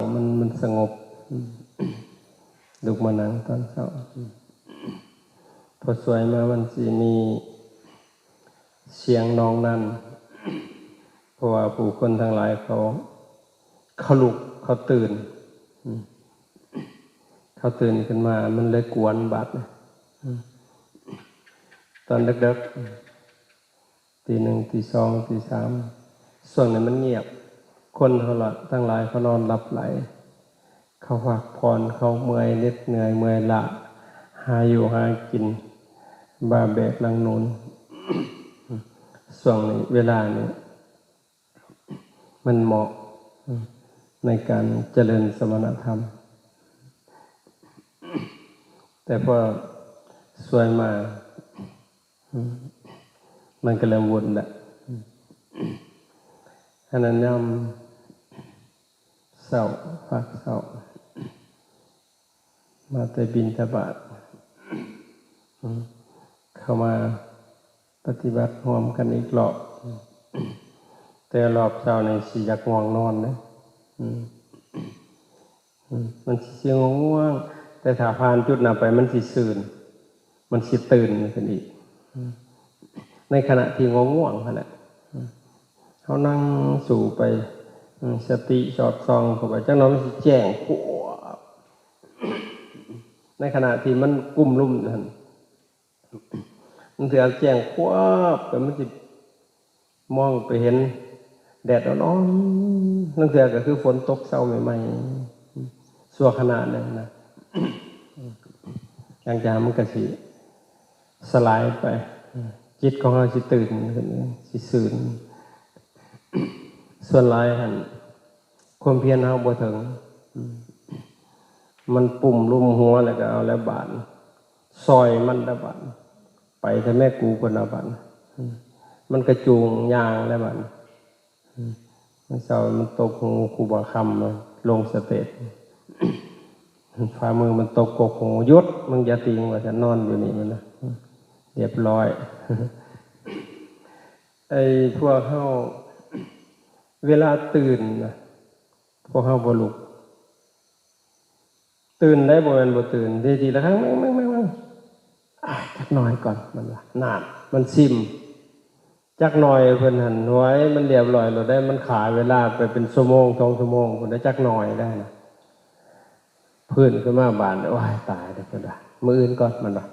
ມັນ ມັນສະຫງົບ ອືມ ລຸກມານັ່ງຕອນເຊົ້າ ອືມ ພໍສວຍມາມັນຊິມີສຽງນອງນັ້ນ ເພາະວ່າຜູ້ຄົນທັງຫຼາຍເຂົາ ເຂົາລຸກ ເຂົາຕື່ນ ອືມ ເຂົາຕື່ນຂຶ້ນມາ ມັນເລີຍກວນບາດນີ້ ອືມ ຕອນເດິກໆ ອືມ ຕີໜຶ່ງ ຕີສອງ ຕີສາມ ຊ່ວງນັ້ນມັນງຽບ ຄົນເຮົາລະ ທັງຫຼາຍເຂົານອນຫຼັບໄຫຼ ເຂົາພັກຜ່ອນ ເຂົາເມື່ອຍເໜັດເມື່ອຍ ເມື່ອຍລ້າ ຫາຢູ່ຫາກິນ ບ່າແບກຫຼັງໜູນ ຊ່ວງນີ້ ເວລານີ້ ມັນເໝາະ ອືມ ໃນການຈະເລີນສະມະນະທຳ ແຕ່ພໍສວຍມາ ອືມ ມັນກໍເລີ່ມວົນລະ ອືມ ອັນນັ້ນຍາມເຊົ້າ ພາກເຊົ້າ ມາແຕ່ບິນທະບາດ ອືມ ເຂົ້າມາປະຕິບັດຮ່ວມກັນອີກລອບ ອືມ ແຕ່ລອບເຊົ້ານີ້ຊິຢາກງ່ວງນອນເດ້ ອືມ ອືມ ມັນຊິງ່ວງ ແຕ່ຖ້າຜ່ານຈຸດນັ້ນໄປມັນຊິຊື່ນ ມັນຊິຕື່ນຂຶ້ນອີກ ອືມ ໃນຂະນະທີ່ງ່ວງໆຫັ້ນແຫຼະ ອືມ ເຮົານັ່ງສູ້ໄປ ອືມ ສະຕິສອດສ່ອງເຂົ້າໄປ ຈັກໜ່ອຍມັນຊິແຈ້ງ ພວບ ໃນຂະນະທີ່ມັນກຸ້ມລຸມຢູ່ຫັ້ນ ບາງເທື່ອແຈ້ງພວບ ແລ້ວມັນຊິມອງໄປເຫັນແດດອ່ອນໆ ບາງເທື່ອກໍຄືຝົນຕົກເຊົ້າໃໝ່ໆ ຊົ່ວຂະນະໜຶ່ງນະ ຫຼັງຈາກນັ້ນມັນກໍຊິສະຫຼາຍໄປ ຈິດຂອງເຮົາຊິຕື່ນຂຶ້ນ ຊິຊື່ນ ສ່ວນຫຼາຍຫັ້ນ ຄວາມພຽນເຮົາບໍ່ເຖິງ ອືມ ມັນປຸ້ມລຸມຫົວແລ້ວກໍເອົາແລ້ວບາດ ຊ່ອຍມັນແລ້ວບາດ ໄປແທ້ແມ່ກູພຸ້ນນະບາດ ອືມ ມັນກະຈູງຍ່າງແລ້ວບາດ ອືມ ມື້ເຊົ້າມັນຕົບຫູຄູບາຄຳ ລົງສະເຕດ ຝ່າມືມັນຕົບກົກຫູ ຢຸດ ມຶງຢ່າຕີງ ວ່າຊັ້ນ ນອນຢູ່ນີ້ ມັນນະ ອືມ ລຽບຮ້ອຍ ໄອ້ພວກເຮົາ ເວລາຕື່ນນະ ພວກເຮົາບໍ່ລຸກ ຕື່ນໄດ້ ບໍ່ແມ່ນບໍ່ຕື່ນ ເດ ທີລະຄັ້ງ ແມ່ງໆໆໆ ອາ ຈັກໜ່ອຍກ່ອນ ມັນວ່າ ນັ້ນ ມັນຊິມ ຈັກໜ່ອຍເພິ່ນຫັ້ນ ໂອ້ຍ ມັນລຽບຮ້ອຍໂລດໄດ໋ ມັນຂ້າເວລາໄປເປັນຊົ່ວໂມງ ສອງຊົ່ວໂມງພຸ້ນນະ ຈັກໜ່ອຍໄດ້ນະ ຟື້ນຂຶ້ນມາບາດ ໂອ້ຍ ຕາຍແລ້ວ ເພິ່ນວ່າ ມື້ອື່ນກ່ອນ ມັນວ່າ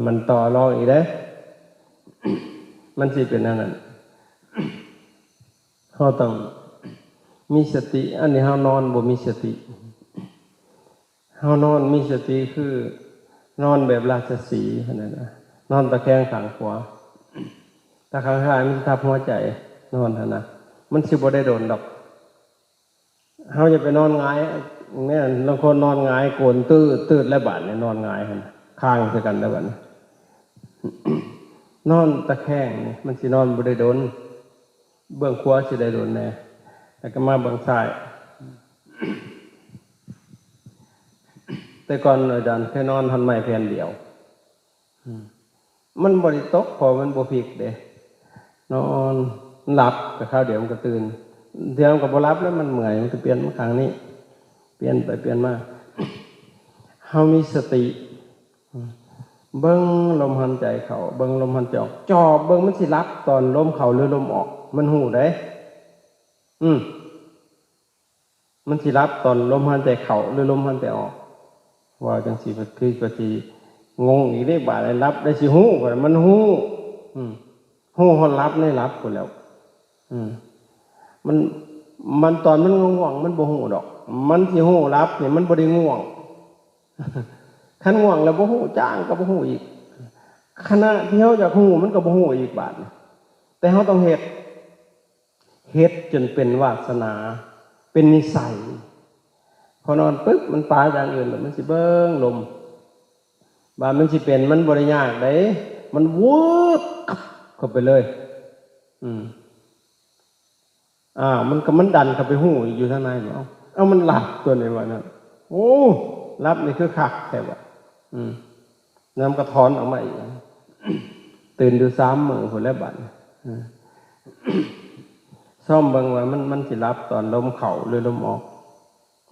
ມັນຕໍ່ລອງອີກເດ້ ມັນຊິເປັນແນວນັ້ນ ເຮົາຕ້ອງມີສະຕິ ອັນນີ້ເຮົານອນບໍ່ມີສະຕິ ເຮົານອນມີສະຕິ ຄືນອນແບບລາຊະສີຫັ້ນນະ ນອນຕະແຄງຂ້າງຂວາ ຕາຂ້າງຊ້າຍມັນຊິທັບຫົວໃຈ ນອນຫັ້ນນະ ມັນຊິບໍ່ໄດ້ດົນດອກ ເຮົາຢ່າໄປນອນຫງາຍ ແມ່ນ ລາງຄົນນອນຫງາຍໂກນຕື້ດໆ ແລ້ວບາດນີ້ນອນຫງາຍຫັ້ນ ຄ້າງໃສ່ກັນແລ້ວບາດນີ້ ນອນຕະແຄງນີ້ມັນຊິນອນບໍ່ໄດ້ດົນ ເບື້ອງຂວາຊິໄດ້ດົນແດ່ ແລ້ວກໍມາເບື້ອງຊ້າຍ ແຕ່ກ່ອນອາຈານເຄີຍນອນທ່ອນໄມ້ແຜ່ນດຽວ ອືມ ມັນບໍ່ໄດ້ຕົກ ເພາະມັນບໍ່ພິກເດ້ ນອນ ມັນຫຼັບ ກໍຄາວດຽວມັນກໍຕື່ນ ເທື່ອມັນກໍບໍ່ຫຼັບແລ້ວ ມັນເມື່ອຍ ມັນກໍປ່ຽນມາຂ້າງນີ້ ປ່ຽນໄປປ່ຽນມາ ເຮົາມີສະຕິ ອືມ ເບິ່ງລົມຫາຍໃຈເຂົ້າ ເບິ່ງລົມຫາຍໃຈອອກ ຈອບເບິ່ງ ມັນຊິຫຼັບຕອນລົມເຂົ້າ ຫຼື ລົມອອກ ມັນຮູ້ເດ້ ອືມ ມັນຊິຫຼັບຕອນລົມຫາຍໃຈເຂົ້າ ຫຼື ລົມຫາຍໃຈອອກ ເວົ້າຈັ່ງຊີ້ ຄືກໍຊິງົງອີກເດ້ ບາດນີ້ຫຼັບໄດ້ຊິຮູ້ ມັນຮູ້ ອືມ ຮູ້ຮອດຫຼັບໃນຫຼັບພຸ້ນແລ້ວ ອືມ ມັນ ມັນຕອນມັນງ່ວງໆ ມັນບໍ່ຮູ້ດອກ ມັນຊິຮູ້ຫຼັບນີ້ ມັນບໍ່ໄດ້ງ່ວງ ຄັນງ່ວງແລ້ວບໍ່ຮູ້ ຈ້າງກໍບໍ່ຮູ້ອີກ ຂະນະທີ່ເຮົາຢາກຮູ້ ມັນກໍບໍ່ຮູ້ອີກບາດນີ້ ແຕ່ເຮົາຕ້ອງເຮັດ ເຮັດຈົນເປັນວາສະໜາ ເປັນນິໄສ ພໍນອນປຶບ ມັນປາຢ່າງອື່ນແລ້ວ ມັນຊິເບິ່ງລົມ ບາດມັນຊິເປັນ ມັນບໍ່ໄດ້ຍາກໃດ ມັນວືບກັບເຂົ້າໄປເລີຍ ອືມ ອ້າວ ມັນກໍ ມັນດັນເຂົ້າໄປຮູ້ອີກຢູ່ທາງໃນ ເອົ້າ ເອົ້າ ມັນຫຼັບຕົວນີ້ວ່ານັ້ນ ໂອ້ ຫຼັບນີ້ຄືຄັກແທ້ວ່າ ອືມ ແລ້ວມັນກໍຖອນອອກມາອີກ ຕື່ນຢູ່ສາມມື້ພຸ້ນແຫຼະບາດນີ້ ອືມ ຊອມເບິ່ງວ່າມັນ ມັນຊິຫຼັບຕອນລົມເຂົ້າ ຫຼື ລົມອອກ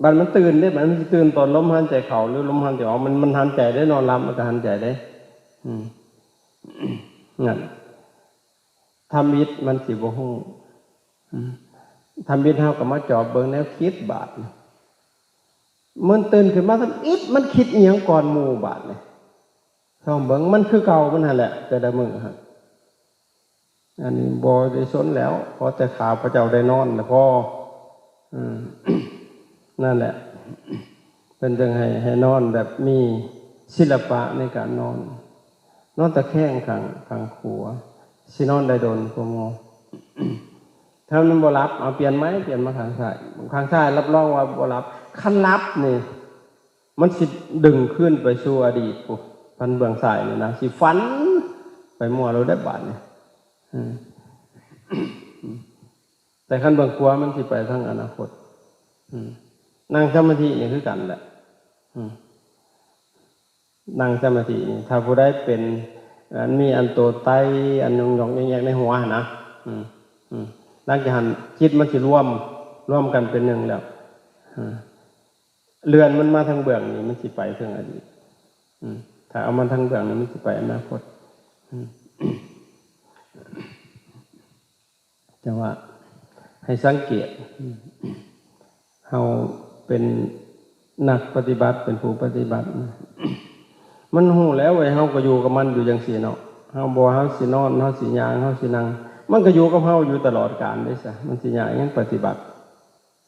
ບັດມັນຕື່ນເດ້ ມັນຊິຕື່ນຕອນລົມຫາຍໃຈເຂົ້າ ຫຼື ລົມຫາຍໃຈອອກ ມັນ ມັນຫັນໃຈເດ້ ນອນຫຼັບມັນກໍຫັນໃຈເດ້. ອືມ ນັ້ນ ທຳອິດມັນຊິບໍ່ຮູ້. ອືມ ທຳອິດເຮົາກໍມາຈອບເບິ່ງແນວຄິດບາດນີ້ ມັນຕື່ນຂຶ້ນມາທຳອິດ ມັນຄິດອີ່ຫຍັງກ່ອນໝູ່ບາດນີ້? ຊອມເບິ່ງ ມັນຄືເກົ່າມັນຫັ້ນແຫຼະ ແຕ່ລະມື້ຫັ້ນ. ອັນນີ້ບໍ່ໄດ້ສົນແລ້ວ ຂໍແຕ່ຂ້າພະເຈົ້າໄດ້ນອນລະພໍ. ອືມ ນັ້ນແຫຼະ ເພິ່ນຈຶ່ງໃຫ້ ໃຫ້ນອນແບບມີສິລະປະໃນການນອນ. ນອນຕະແຄງຂ້າງ ຂ້າງຂວາ ຊິນອນໄດ້ດົນກວ່າໝູ່. ຖ້າມັນບໍ່ຫຼັບ ເອົາ ປ່ຽນໃໝ່ ປ່ຽນມາຂ້າງຊ້າຍ. ຂ້າງຊ້າຍຮັບຮອງວ່າບໍ່ຫຼັບ. ຄັນຫຼັບນີ້ ມັນຊິດຶງຄືນໄປສູ່ອະດີດພຸ້ນ ຄັນເບື້ອງຊ້າຍນີ້ນະ ຊິຝັນໄປມົວໂລດເດ້ບາດນີ້. ອືມ ແຕ່ຄັນເບື້ອງຂວາມັນຊິໄປທາງອະນາຄົດ. ອືມ ນັ່ງສະມາທິນີ້ຄືກັນແຫຼະ. ອືມ ນັ່ງສະມາທິນີ້ ຖ້າຜູ້ໃດເປັນ ອັນ ມີອັນໂຕໄຕ ອັນຫຍອກໆແຍກໆໃນຫົວຫັ້ນນະ. ອືມ ອືມ ຫຼັງຈາກຫັ້ນ ຈິດມັນຊິລວມ ລວມກັນເປັນໜຶ່ງແລ້ວ. ອືມ ເລື່ອນມັນມາທາງເບື້ອງນີ້ ມັນຊິໄປເທິງອະດີດ. ອືມ ຖ້າເອົາມາທາງເບື້ອງນີ້ ມັນຊິໄປອະນາຄົດ. ອືມ ຈັ່ງວ່າໃຫ້ສັງເກດ ເຮົາເປັນນັກປະຕິບັດ ເປັນຜູ້ປະຕິບັດ ມັນຮູ້ແລ້ວເວີຍ ເຮົາກໍຢູ່ກັບມັນຢູ່ຈັ່ງຊີ້ເນາະ. ເຮົາບໍ່ວ່າເຮົາຊິນອນ ເຮົາຊິຍ່າງ ເຮົາຊິນັ່ງ ມັນກໍຢູ່ກັບເຮົາຢູ່ຕະຫຼອດການເດ້ຊະ ມັນຊິຍາກຫຍັງປະຕິບັດ.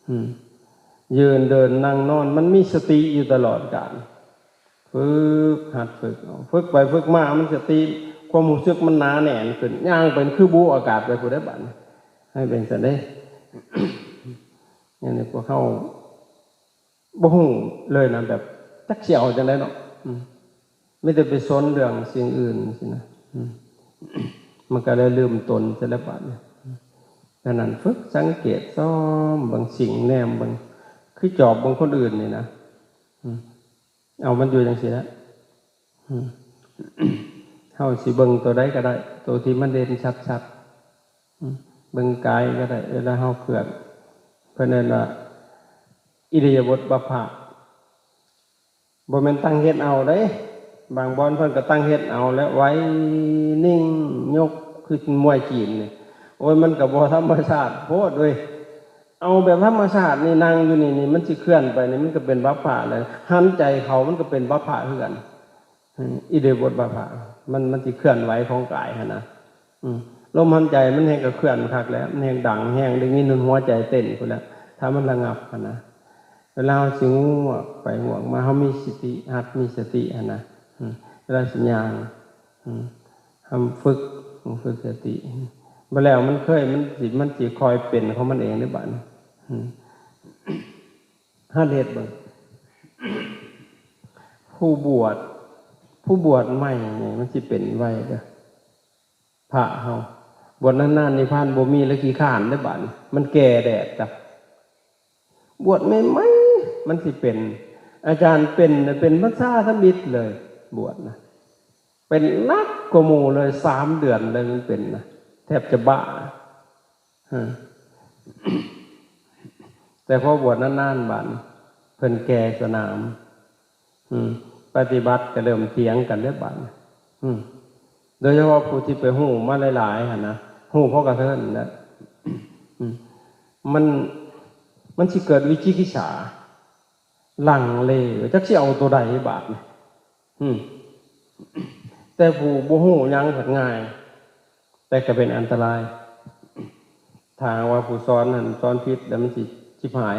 ອືມ ຢືນເດີນນັ່ງນອນ ມັນມີສະຕິຢູ່ຕະຫຼອດການ. ຝຶກ ຫັດຝຶກເອົາ ຝຶກໄປຝຶກມາ ມັນສະຕິ ຄວາມຮູ້ສຶກມັນໜາແໜ້ນຂຶ້ນ ຍ່າງໄປຄືບຸອາກາດໄປພຸ້ນເດ້ບາດນີ້. ໃຫ້ເປັນຊັ້ນເດ້. ອັນນີ້ພວກເຮົາບໍ່ຮູ້ເລີຍນະ ແບບຈັກຊິເອົາຈັ່ງໃດເນາະ. ອືມ ມີແຕ່ໄປສົນເລື່ອງສິ່ງອື່ນຊີ້ນະ. ອືມ ມັນກໍເລີຍລືມຕົນເສຍແລ້ວບາດນີ້. ອືມ ສະນັ້ນຝຶກສັງເກດ ຊອມເບິ່ງ ສິງແນມເບິ່ງ ຄືຈອບເບິ່ງຄົນອື່ນນີ້ນະ. ອືມ ເອົາມັນຢູ່ຈັ່ງຊີ້ແຫຼະ. ອືມ ເຮົາຊິເບິ່ງໂຕໃດກໍໄດ້ ໂຕທີ່ມັນເດັ່ນຊັດໆ. ອືມ ເບິ່ງກາຍກໍໄດ້ ເວລາເຮົາເຄື່ອນ ເພິ່ນເອີ້ນວ່າອິລິຍາບົດບັບພະ. ບໍ່ແມ່ນຕັ້ງເຮັດເອົາເດ້ ບາງບ່ອນເພິ່ນກໍຕັ້ງເຮັດເອົາແຫຼະ ໄຫວ ນິ່ງ ຍົກ ຄືມວຍຈີນນີ້. ໂອ້ຍ ມັນກໍບໍ່ທຳມະຊາດໂພດເວີຍ. ເອົາແບບທຳມະຊາດນີ້ ນັ່ງຢູ່ນີ້ ນີ້ ມັນຊິເຄື່ອນໄປນີ້ ມັນກໍເປັນບັບພະແລ້ວ. ຫັນໃຈເຂົ້າ ມັນກໍເປັນບັບພະຄືກັນ. ອືມ ອິລິຍາບົດບັບພະ ມັນ ມັນຊິເຄື່ອນໄຫວຂອງກາຍຫັ້ນນະ. ອືມ ລົມຫາຍໃຈມັນແຮ່ງກະເຄື່ອນຄັກແລ້ວ ມັນແຮ່ງດັງແຮງ ໄດ້ຍິນຫົວໃຈເຕັ້ນພຸ້ນແຫຼະ ຖ້າມັນລະງັບຫັ້ນນະ. ເວລາເຮົາຊິງວກໄປງວກມາ ເຮົາມີສະຕິ ຫັດມີສະຕິຫັ້ນນະ. ອືມ ເວລາຊິຍ່າງ ອືມ ເຮົາຝຶກ ຝຶກສະຕິ ບໍ່ແລ້ວມັນເຄີຍ ມັນຊິ ມັນຊິຄ່ອຍເປັນຂອງມັນເອງເດ້ບາດນີ້. ອືມ ຫັດເຮັດເບິ່ງ ຜູ້ບວດ ຜູ້ບວດໃໝ່ນີ້ມັນຊິເປັນໄວເດີ້ ພະເຮົາ. ບວດນານໆ ນິບພານບໍ່ມີແລ້ວ ຂີ້ຄ້ານເດີ້ບາດນີ້ ມັນແກ່ແດດຈ້ະ. ບວດໃໝ່ໆ ມັນຊິເປັນ ອາຈານເປັນ ເປັນພັນສາທຳອິດເລີຍ ບວດນະ ເປັນໜັກກວ່າໝູ່ເລີຍ ສາມເດືອນເລີຍ ມັນເປັນນະ ແທບຈະບ້າ. ຮະ ແຕ່ພໍບວດນານໆ ບາດນີ້ ເພິ່ນແກ່ສະໜາມ ອືມ ປະຕິບັດກໍເລີ່ມຖຽງກັນເດ້ບາດນີ້. ອືມ ໂດຍສະເພາະຜູ້ທີ່ໄປຮູ້ມາຫຼາຍໆ ຫັ້ນນະ ຮູ້ພໍກະເທີນແຫຼະ. ອືມ ມັນ ມັນຊິເກີດວິຈິກິດສາ ລັງເລ ຈັກຊິເອົາໂຕໃດບາດນີ້. ອືມ ແຕ່ຜູ້ບໍ່ຮູ້ຫຍັງພັດງ່າຍ ແຕ່ກໍເປັນອັນຕະລາຍ. ຖ້າຫາກວ່າຜູ້ສອນຫັ້ນສອນຜິດ ແລ້ວມັນຊິຊິບຫາຍ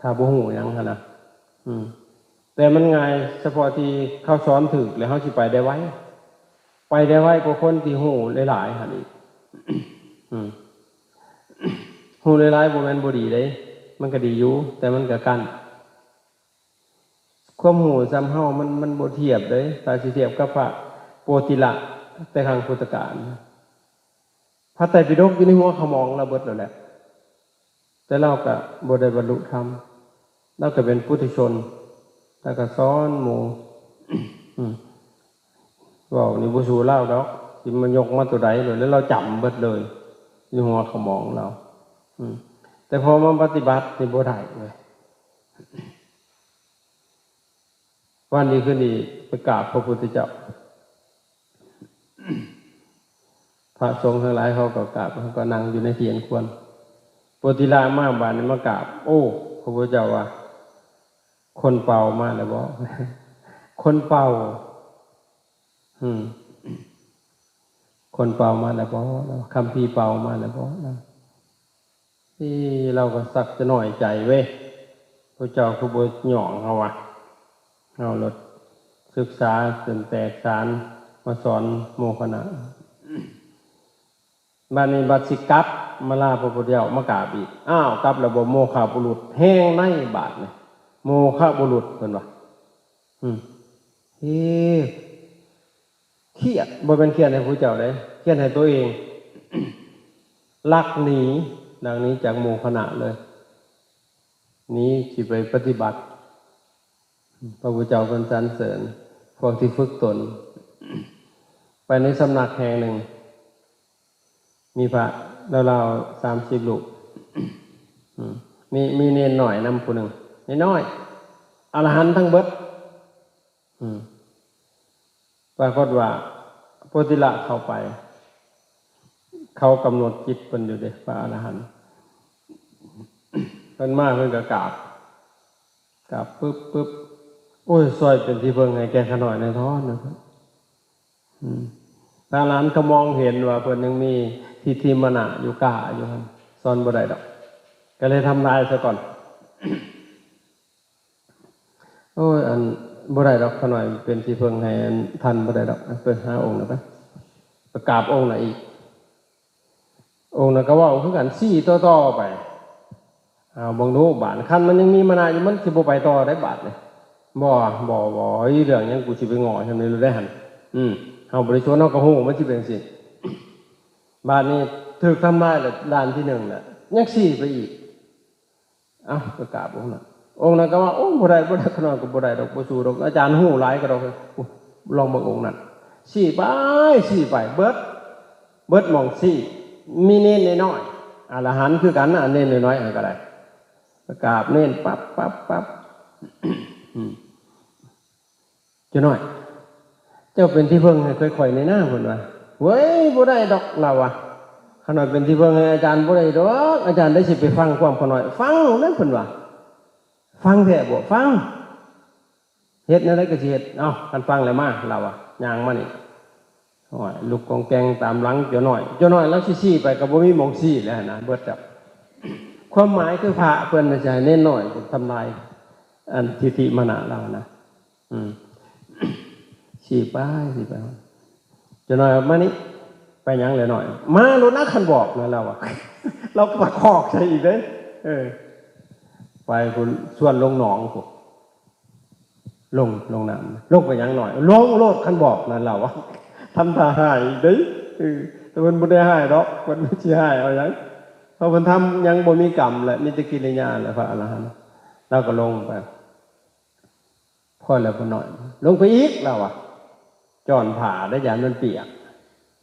ຖ້າບໍ່ຮູ້ຫຍັງຫັ້ນນະ. ອືມ ແຕ່ມັນງ່າຍສະເພາະທີ່ເຂົາສອນຖືກ ແລ້ວເຮົາຊິໄປໄດ້ໄວ ໄປໄດ້ໄວກວ່າຄົນທີ່ຮູ້ຫຼາຍໆ ຫັ້ນອີກ. ອືມ ຮູ້ຫຼາຍໆ ບໍ່ແມ່ນບໍ່ດີເດ້ ມັນກໍດີຢູ່ ແຕ່ມັນກໍກັ້ນ. ຄວາມຮູ້ສ່ຳເຮົາມັນ ມັນບໍ່ທຽບເດ້ ຖ້າຊິທຽບກັບພະໂປທິລະແຕ່ຄັ້ງພຸດທະການ. ພະໄຕປິດົກຢູ່ໃນຫົວຂະໝອງລາວເບິດແລ້ວແຫຼະ ແຕ່ລາວກະບໍ່ໄດ້ບັນລຸທຳ ລາວກະເປັນປຸຖຸຊົນ ລາວກະສອນໝູ່. ອືມ ເວົ້ານີ້ບໍ່ສູ້ລາວດອກ ຊິມາຍົກມາໂຕໃດໂລດ ແລ້ວລາວຈຳເບິດເລີຍ ຢູ່ໃນຫົວຂະໝອງລາວ. ອືມ ແຕ່ພໍມາປະຕິບັດນີ້ບໍ່ໄດ້ເວີຍ. ວັນດີຄືນດີໄປກາບພະພຸດທະເຈົ້າ ພະສົງທັງຫຼາຍເຂົາກໍກາບ ເຂົາກໍນັ່ງຢູ່ໃນທີ່ອັນຄວນ. ໂປຕິລະມາບາດນີ້ມາກາບ ໂອ້ ພະພຸດທະເຈົ້າວ່າ ຄົນເປົ່າມາແລ້ວບໍ? ຄົນເປົ່າ ອືມ ຄົນເປົ່າມາແລ້ວບໍ? ຄຳພີເປົ່າມາແລ້ວບໍ? ເອີ ລາວກໍຊັກຈະນ້ອຍໃຈເວີຍ ພະເຈົ້າຄືບໍ່ຍ້ອງເຮົາວະ? ເຮົາໂລດສຶກສາຈົນແຕກສານ ມາສອນໂມຄະນະ. ບາດນີ້ບັດຊິກັບມາລາພະພຸດທະເຈົ້າ ມາກາບອີກ. ອ້າວ ກັບແລ້ວບໍ່? ໂມຄະບຸລຸດແຮງໃນບາດນີ້ ໂມຄະບຸລຸດເພິ່ນວ່າ. ອືມ ເອີ ຄຽດ ບໍ່ແມ່ນຄຽດໃຫ້ຜູ້ເຈົ້າເດ້, ຄຽດໃຫ້ຕົວເອງ. ລັກໜີ ລັກໜີຈາກໂມຄະນະເລີຍ, ໜີຊິໄປປະຕິບັດ. ພະພຸດທະເຈົ້າເພິ່ນສັນເສີນພວກທີ່ຝຶກຕົນ. ໄປໃນສຳນັກແຫ່ງໜຶ່ງ ມີພະລາວໆ ສາມສິບຮູບ, ອືມ ມີ ມີເນນນ້ອຍນຳຜູ້ໜຶ່ງ, ເນນນ້ອຍ ອະລະຫັນທັງເບິດ. ອືມ ປາກົດວ່າ ໂປຕິລະເຂົ້າໄປ ເຂົາກຳນົດຈິດເພິ່ນຢູ່ເດ້ ພະອະລະຫັນ. ເພິ່ນມາ ເພິ່ນກໍກາບ ກາບປຶບປຶບ ໂອ້ຍ ຊ່ອຍເປັນທີ່ເພິ່ງໃຫ້ແກ່ຂ້ານ້ອຍແດ່ເທີ້າ. ອືມ ທາງນັ້ນກໍມອງເຫັນວ່າເພິ່ນຍັງມີທິດຖິມານະຢູ່ກ້າຢູ່ຫັ້ນ ສອນບໍ່ໄດ້ດອກ, ກໍເລີຍທຳລາຍຊະກ່ອນ. ໂອ້ຍ ອັນ ບໍ່ໄດ້ດອກ ຂ້ານ້ອຍເປັນທີ່ເພິ່ງໃຫ້ອັນທ່ານບໍ່ໄດ້ດອກ, ໄປຫາອົງນັ້ນໄປ ໄປກາບອົງນັ້ນອີກ. ອົງນັ້ນກໍເວົ້າຄືກັນ ຊີ້ຕໍ່ໆໄປ. ເອົາເບິ່ງດູບາດ ຄັນມັນຍັງມີມານະຢູ່ ມັນຊິບໍ່ໄປຕໍ່ໄດ້ບາດນີ້. ບໍ່ ບໍ່ ບໍ່ ເອີ ເລື່ອງຫຍັງ ກູຊິໄປງໍ້ຊ່ຳນີ້ໄດ້ຫັ້ນ. ອືມ ເຮົາບໍ່ໄດ້ຊວນ ເຮົາກໍຮູ້ມັນຊິເປັນຈັ່ງຊີ້. ບາດນີ້ຖືກທຳລາຍແລ້ວ ດ້ານທີໜຶ່ງແຫຼະ ຍັງຊີ້ໄປອີກ. ເອົ້າ ໄປກາບອົງນັ້ນ, ອົງນັ້ນກໍວ່າ ໂອ້ ບໍ່ໄດ້ ບໍ່ໄດ້ ຂ້ານ້ອຍກໍບໍ່ໄດ້ດອກ ບໍ່ສູ້ດອກ ອາຈານຮູ້ຫຼາຍກະດອກ. ໂອ້ ລອງເບິ່ງອົງນັ້ນ ຊີ້ໄປ ຊີ້ໄປ ເບິດ ເບິດໝ່ອງຊີ້. ມີເນນນ້ອຍໆ ອະລະຫັນຄືກັນນະ ເນນນ້ອຍໆຫັ້ນກໍໄດ້ ໄປກາບເນນ ປັບ ປັບ ປັບ. ອືມ ເຈົ້ານ້ອຍ ເຈົ້າເປັນທີ່ເພິ່ງໃຫ້ຂ້ອຍໆແດ່ນາ ເພິ່ນວ່າ. ເວີ້ຍ ບໍ່ໄດ້ດອກ ລາວວ່າ, ຂ້ານ້ອຍເປັນທີ່ເພິ່ງໃຫ້ອາຈານບໍ່ໄດ້ດອກ, ອາຈານໄດ້ຊິໄປຟັງຄວາມຂ້ານ້ອຍ. ຟັງແລ້ວ ເພິ່ນວ່າ. ຟັງແທ້ບໍ່? ຟັງ. ເຮັດແນວໃດກໍຊິເຮັດ. ເອົ້າ ຄັນຟັງແລ້ວມາ ລາວວ່າ ຍ່າງມານີ້. ໂອ້ຍ ລຸກກອງແກງຕາມຫຼັງເຈົ້ານ້ອຍ, ເຈົ້ານ້ອຍລາວຊິຊີ້ໄປກໍບໍ່ມີໝ່ອງຊີ້ແລ້ວນະ ເບິດແລ້ວ. ຄວາມໝາຍຄືພະເພິ່ນຈະໃຫ້ເນນນ້ອຍທຳລາຍ ອັນ ທິດຖິມານະລາວນະ. ອືມ ຊີ້ໄປ ຊີ້ໄປ ເຈົ້ານ້ອຍ ມານີ້. ໄປຫຍັງແຫຼະນ້ອຍ? ມາໂລດນະ ຄັນບອກນະ ລາວວ່າ. ລາວກໍມາຄອກໃສ່ອີກເດ້. ເອີ ໄປພຸ້ນ ຊວນລົງໜອງພຸ້ນ. ລົງ ລົງນ້ຳ. ລົງໄປຫຍັງນ້ອຍ? ລົງໂລດ ຄັນບອກນະ ລາວວ່າ. ທຳທ່າຮ້າຍອີກເດ້. ເອີ ແຕ່ເພິ່ນບໍ່ໄດ້ຮ້າຍດອກ, ເພິ່ນຊິຮ້າຍເອົາຫຍັງ? ເພາະເພິ່ນທຳຫຍັງບໍ່ມີກຳແຫຼະ ມີແຕ່ກິລິຍາແຫຼະ ພະອະລະຫັນ. ລາວກໍລົງໄປ. ພໍແລ້ວພໍ່ນ້ອຍ, ລົງໄປອີກ ລາວວ່າ. ຈ້ອນຜ້າໄດ້ ຢ້ານມັນປຽກ.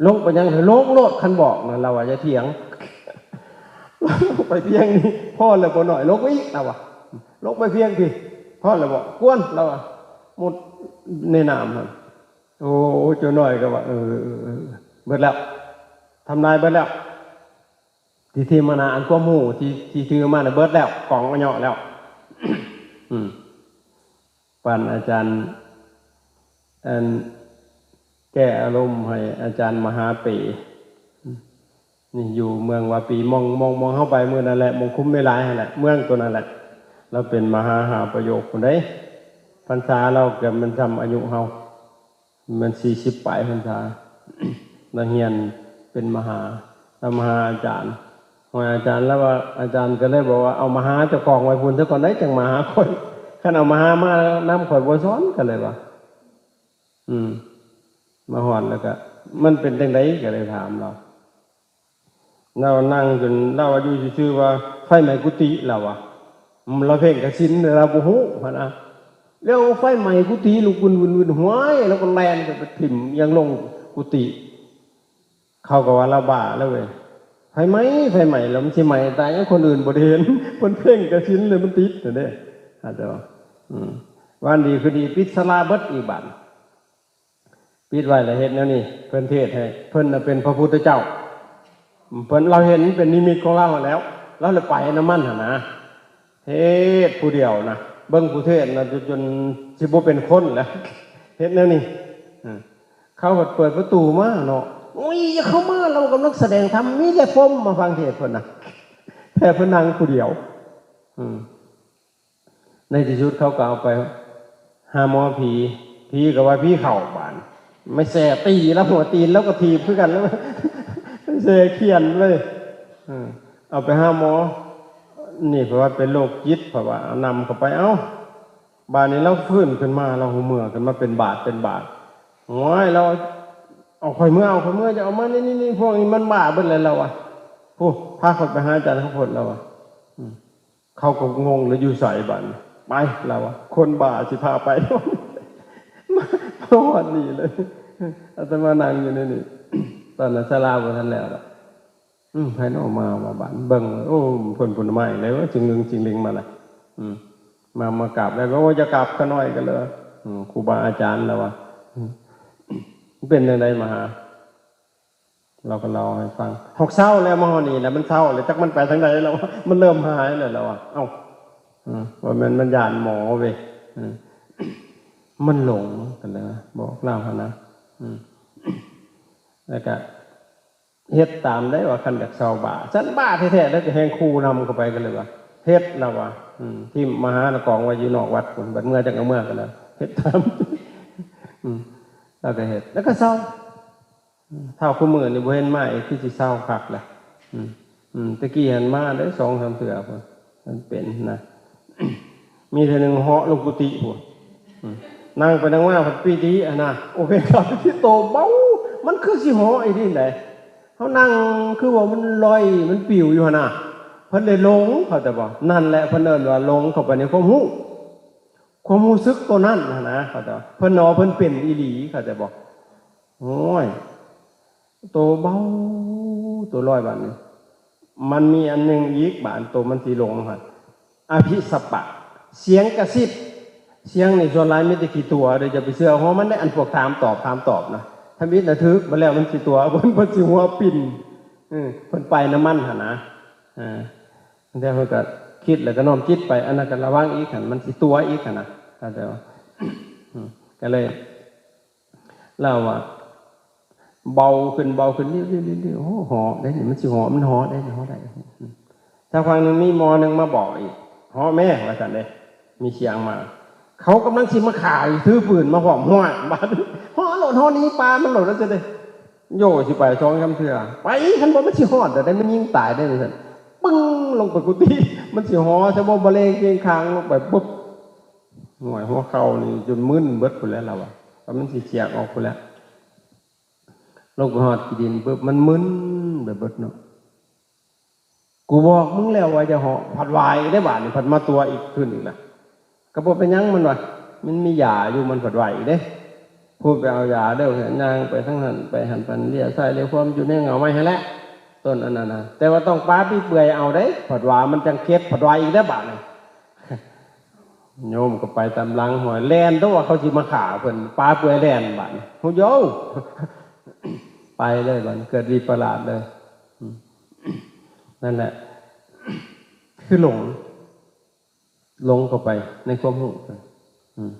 ລົງໄປຫຍັງ? ລົງໂລດ ຄັນບອກນະ ລາວວ່າ. ຢ່າຖຽງ. ລົງໄປພຽງນີ້ ພໍແລ້ວພໍ່ນ້ອຍ, ລົງໄປອີກ ລາວວ່າ. ລົງໄປພຽງພີ້ ພໍແລ້ວບໍ? ກວນ ລາວວ່າ. ໝົດໃນນ້ຳຫັ້ນ. ໂອ້ ເຈົ້ານ້ອຍກໍວ່າ ເອີ ເອີ ເອີ ເບິດແລ້ວ ທຳລາຍເບິດແລ້ວ. ທິດຖິມານະ ອັນຄວາມຮູ້ທີ່ ທີ່ຖືມານະ ເບິດແລ້ວ ກອງອະເຍາະແລ້ວ. ອືມ ປານອາຈານ ອັນ ແກ້ອາລົມໃຫ້ອາຈານມະຫາເປ ນີ້ຢູ່ເມືອງວາປີ ໝ່ອງ ໝ່ອງ ໝ່ອງເຮົາໄປມື້ນັ້ນແຫຼະ ໝ່ອງຄຸມເມລາຍຫັ້ນແຫຼະ ເມືອງໂຕນັ້ນແຫຼະ. ລາວເປັນມະຫາຫາປະໂຫຍກພຸ້ນເດ້. ພັນສາລາວກໍແມ່ນສ່ຳອາຍຸເຮົາ. ແມ່ນສີ່ສິບປາຍພັນສາ ນັກຮຽນເປັນມະຫາ ລາວມາຫາອາຈານ ຫ້ອຍອາຈານ ລາວວ່າ ອາຈານກໍເລີຍບອກວ່າ ເອົາມະຫາເຈົ້າຂອງໄວ້ພຸ້ນຊະກ່ອນເດີ ຈັ່ງມາຫາຂ້ອຍ ຄັນເອົາມະຫາມານຳຂ້ອຍບໍ່ສອນ ກໍເລີຍວ່າ ອືມ ມາຮອດແລ້ວກໍ ມັນເປັນຈັ່ງໃດ ກໍເລີຍຖາມລາວ. ລາວນັ່ງຈົນລາວຢູ່ຊື່ໆວ່າ ໄຟໄໝ້ກຸຕິ ລາວວ່າ ລາວເພງກະສິນ ລາວບໍ່ຮູ້ຫັ້ນນະ. ແລ້ວໄຟໄໝ້ກຸຕິ ລຸກວຶນໆໆ ຫ້ວຍ ລາວກໍແລ່ນໄປຖິ້ມຫຍັງລົງກຸຕິ. ເຂົາກໍວ່າລາວບ້າແລ້ວເວີຍ ໄຟໄໝ້ ໄຟໄໝ້ ແລ້ວມັນຊິໄໝ້ຕາຍຫຍັງ ຄົນອື່ນບໍ່ໄດ້ເຫັນ ເພິ່ນເພງກະສິນ ແລ້ວມັນຕິດຫັ້ນເດ້ ອາດຈະວ່າ ອືມ ວັນດີຄືດີປິດສາລາເບິດອີກບາດ. ປິດໄວ້ແລ້ວເຮັດແນວນີ້ ເພິ່ນເທດໃຫ້ ເພິ່ນນະເປັນພະພຸດທະເຈົ້າ ເພິ່ນ ລາວເຫັນເປັນນິມິດຂອງລາວຫັ້ນແລ້ວ ລາວເລີຍໄປນຳມັນຫັ້ນນະ ເທດຜູ້ດຽວນະ ເບິ່ງຜູ້ເທດນະ ຈົນ ຈົນຊິບໍ່ເປັນຄົນແລ້ວ ເຮັດແນວນີ້ ເອີ ເຂົາເປີດປະຕູມາເນາະ ໂອ້ຍ ຢ່າເຂົ້າມາ ລາວກຳລັງສະແດງທຳ ມີແຕ່ຄົນມາຟັງເທດເພິ່ນນະ ແຕ່ເພິ່ນນັ່ງຜູ້ດຽວ ອືມ. ໃນທີ່ສຸດເຂົາກໍເອົາໄປຫາໝໍຜີ ຜີກໍວ່າຜີເຂົ້າບາດ ໄມ້ແສ້ຕີລາວຫົວຕີນ ລາວກໍຖີບຄືກັນ ແລ້ວແສ້ຂຽນເລີຍ ເອີ ເອົາໄປຫາໝໍ ນີ້ເພິ່ນວ່າເປັນໂລກຈິດ ເພິ່ນວ່າເອົານຳເຂົ້າໄປ ເອົ້າ ບາດນີ້ລາວຟື້ນຂຶ້ນມາ ລາວຮູ້ເມື່ອຂຶ້ນມາເປັນບາດເປັນບາດ ໂອ້ຍ ລາວເອົາຂ້ອຍເມືອ ເອົາຂ້ອຍເມືອ ຢ່າເອົາມາ ນີ້ໆ ພວກນີ້ມັນບ້າເບິດແລ້ວ ລາວວ່າ ໂອ້ ພາຂ້ອຍໄປຫາອາຈານຄຳພົນ ລາວວ່າ ອືມ. ເຂົາກໍງົງ ແລ້ວຢູ່ໃສບາດນີ້ ໄປ ລາວວ່າ ຄົນບ້າຊິພາໄປ ມາຮອດນີ້ເລີຍ ອາດຕະມານັ່ງຢູ່ໃນນີ້ ຕອນນັ້ນສາລາບໍ່ທັນແລ້ວດອກ ອືມ ໃຜເນາະມາວ່າບາດ ເບິ່ງ ໂອ້ ເພິ່ນ ເພິ່ນມາອີກແລ້ວ ຈິງລຶງຈິງລິງມາລະ ອືມ ມາ ມາກາບແລ້ວ ໂອ້ ຢ່າກາບຂ້ານ້ອຍກັນເລີຍ ອືມ ຄູບາອາຈານ ລາວວ່າ ອືມ ເປັນຈັ່ງໃດມາຫາ ລາວກໍເລົ່າໃຫ້ຟັງ ຮອກເຊົາແລ້ວ ມາຮອດນີ້ແລ້ວ ມັນເຊົາແລ້ວ ຈັກມັນໄປທາງໃດແລ້ວ ມັນເລີ່ມຫາຍແລ້ວ ລາວວ່າ ເອົ້າ ເອີ ວ່າແມ່ນມັນຢ້ານໝໍເວີຍ ເອີ ມັນຫຼົງ ກໍເລີຍບອກລາວຫັ້ນນະ ອືມ ແລ້ວກໍເຮັດຕາມໄດ້ວ່າ ຄັນຢາກເຊົາບ້າ ຊັ້ນບ້າແທ້ໆ ແລ້ວກໍແຮ່ງຂູ່ນຳເຂົ້າໄປ ກໍເລີຍວ່າ ເຮັດ ລາວວ່າ ອືມ ຖິ້ມມະຫານະກອງໄວ້ຢູ່ນອກວັດພຸ້ນ ບັດເມືອຈັ່ງເອົາເມືອ ກໍເລີຍເຮັດຕາມ ອືມ ລາວກໍເຮັດ ແລ້ວກໍເຊົາ ຖ້າຄູ່ມື້ນີ້ບໍ່ເຫັນມາອີກ ຄືຊິເຊົາຄັກແຫຼະ ອືມ ອືມ ແຕ່ກີ້ຫັ້ນມາເດ້ສອງສາມເທື່ອພຸ້ນ ມັນເປັນນະ ມີເທື່ອໜຶ່ງເຫາະລົງກຸຕິພຸ້ນ ອືມ ນັ່ງໄປນັ່ງມາພັດປີຕິຫັ້ນນະ ໂອເຄ ຄັບ ທີ່ໂຕເບົາ ມັນຄືຊິເຫາະອີ່ຫຼີໃດ ເຮົານັ່ງຄືວ່າມັນລອຍ ມັນປິວຢູ່ຫັ້ນນະ ເພິ່ນເລີຍຫຼົງ ເຂົ້າໃຈບໍ່? ນັ້ນແຫຼະ ເພິ່ນເອີ້ນວ່າຫຼົງເຂົ້າໄປໃນຄວາມຮູ້ ຄວາມຮູ້ສຶກໂຕນັ້ນຫັ້ນນະ ເຂົາເຈົ້າ ເພິ່ນເນາະ ເພິ່ນເປັນອີ່ຫຼີ ເຂົາໃຈບໍ່? ໂອ້ຍ ໂຕເບົາ ໂຕລອຍບາດນີ້ ມັນມີອັນໜຶ່ງອີກ ບາດໂຕມັນຊິຫຼົງຫັ້ນ ອະພິສະປະ ສຽງກະຊິບ ສຽງນີ້ສ່ວນຫຼາຍມີແຕ່ຂີ້ຕົວເດີ້ ຢ່າໄປເຊື່ອຫົວມັນເດີ້ ອັນພວກຖາມຕອບ ຖາມຕອບນະ ທຳອິດນະຖືກ ບາດແລ້ວມັນຊິຕົວະ ເພິ່ນ ເພິ່ນຊິຫົວປິ່ນ ເອີ ເພິ່ນໄປນຳມັນຫັ້ນນະ ເອີ ແຕ່ເພິ່ນກໍຄິດແລ້ວກໍນ້ອມຈິດໄປ ອັນນັ້ນກໍລະວັງອີກຫັ້ນ ມັນຊິຕົວະອີກຫັ້ນນະ ເຂົ້າໃຈບໍ່? ອືມ ກໍເລີຍ ລາວວ່າ ເບົາຂຶ້ນ ເບົາຂຶ້ນ ເລວໆໆ ໂອ້ ເຫາະໄດ໋ນີ້ ມັນຊິເຫາະ ມັນເຫາະໄດ໋ນີ້ ເຫາະໄດ້ ອືມ ສັກພັກໜຶ່ງມີໝໍໜຶ່ງມາບອກອີກ ເຫາະແມ່ ວ່າຊັ້ນເດ້ ມີສຽງມາ ເຂົາກຳລັງຊິມາຂ້າ ຖືປືນມາພ້ອມ ຫ້ວຍ ບາດ ເຫາະໂລດ ເຫາະໜີປ່າມັນໂລດ ວ່າຊັ້ນເດ້. ໂຍ ຊິໄປສອງສາມເທື່ອ ໄປ ຄັນບໍ່ມັນຊິຮອດແລ້ວເດ້ ມັນຍິງຕາຍເດ້ ວ່າຊັ້ນ ປຶ້ງ ລົງໄປກຸຕິ ມັນຊິຫໍຊະບໍ່ ບໍ່ເລງເກງຄາງລົງໄປ ປຶບ ໂອ້ຍ ຫົວເຂົ່ານີ້ຈົນມຶນເບິດພຸ້ນແຫຼະ ລາວວ່າ ວ່າມັນຊິສຽກອອກພຸ້ນແຫຼະ ລົງໄປຮອດຂີ້ດິນປຶບ ມັນມຶນໄປເບິດເນາະ. ກູບອກມຶງແລ້ວວ່າຢ່າເຫາະ ພັດວ່າອີກເດ້ ບາດນີ້ພັດມາຕົວະອີກຄືນອີກລະ ກໍບໍ່ເປັນຫຍັງ ມັນວ່າ ມັນມີຢາຢູ່ ມັນພັດວ່າອີກເດ້ ພູດໄປເອົາຢາເດີ້ ຍ່າງໄປທາງນັ້ນ ໄປຫັ້ນ ໄປຫັ້ນ ລ້ຽວຊ້າຍລ້ຽວຂວາ ຢູ່ໃນເຫງົ້າໄມ້ຫັ້ນແຫຼະ ຕົ້ນອັນນັ້ນນະ ແຕ່ວ່າຕ້ອງປາປີເປື່ອຍເອົາເດ້ ພັດວ່າມັນຈັ່ງເກັບ ພັດວ່າອີກເດ້ ບາດນີ້ ໂຍມກໍໄປຕາມຫຼັງຫ້ວຍ ແລ່ນຕົວະ ເຂົາຊິມາຂ້າເພິ່ນ ປາເປື່ອຍແລ່ນບາດນີ້ ໂຫ ໂຢ ໄປເລີຍບາດນີ້ ເກີດວິປະລາດເລີຍ ອືມ ນັ້ນແຫຼະ ຄືຫຼົງ ຫຼົງເຂົ້າໄປໃນຄວາມຮູ້ ອືມ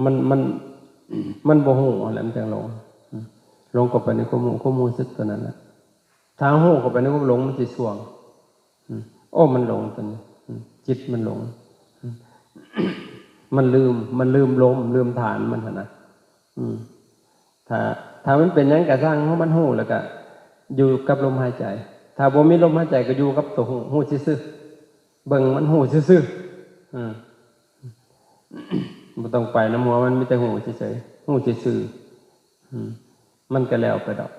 ມັນ ມັນ ມັນບໍ່ຮູ້ຫັ້ນແຫຼະ ມັນຈັ່ງຫຼົງ ອືມ ຫຼົງເຂົ້າໄປໃນຄວາມຮູ້ ຄວາມຮູ້ສຶກຕົວນັ້ນແຫຼະ ຖ້າຮູ້ເຂົ້າໄປໃນຄວາມຫຼົງ ມັນຊິຊ່ວງ ອືມ ໂອ້ ມັນຫຼົງຕົວນີ້ ອືມ ຈິດມັນຫຼົງ ອືມ ມັນລືມ ມັນລືມລົມ ລືມຖານມັນຫັ້ນນະ ອືມ ຖ້າ ຖ້າມັນເປັນຫຍັງກໍຊ່າງ ໃຫ້ມັນຮູ້ ແລ້ວກໍຢູ່ກັບລົມຫາຍໃຈ ຖ້າບໍ່ມີລົມຫາຍໃຈກໍຢູ່ກັບຕົວຮູ້ ຮູ້ຊື່ໆ ເບິ່ງມັນ ຮູ້ຊື່ໆ ອືມ ບໍ່ຕ້ອງໄປນຳຫົວມັນ ມີແຕ່ຮູ້ເສີຍໆ ຮູ້ຊື່ໆ ອືມ ມັນກໍແລ້ວໄປດອກ